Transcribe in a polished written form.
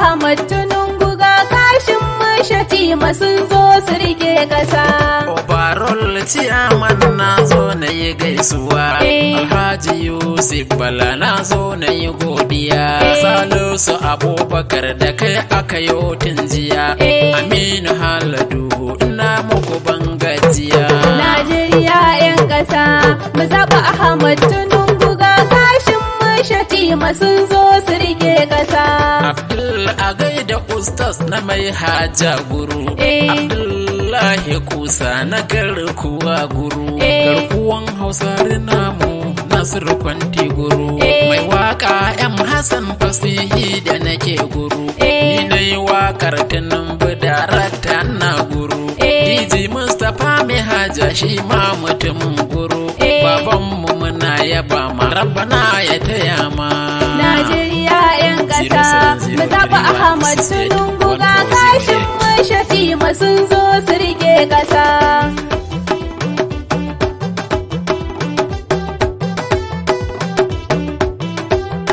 Ahmad Tinubu ga Kashim Shatima sun zo su rike ƙasa. Overall ciyaman na zo na yi gaisuwa. Alhaji Yusuf Bala na zo na yi godiya. Salisu Abubakar da kai aka yi jiya. Aminu Haladu ina muku ban gajiya. Najeriya 'yan ƙasa, mu zaɓi Ahmad Tinubu ga Kashim Shatima sun zo su rike ƙasa. Abdul a gaida ustas na mai haja guru. Abdullahi Kusa na garkuwa guru. Garkuwan Hausare namu Nasiru Kwanti guru. Mai waka M Hassan fasihi da nake guru. Ni na yi wakar Tinubu darakta na guru. DJ Mustapha mai haja shi ma mutumin guru. Babanmu muna yaba ma rabbana ya taya ma. Najeriya 'yan ƙasa, mu zaɓi Ahmad Tinubu ga Kashim Shatima sun zo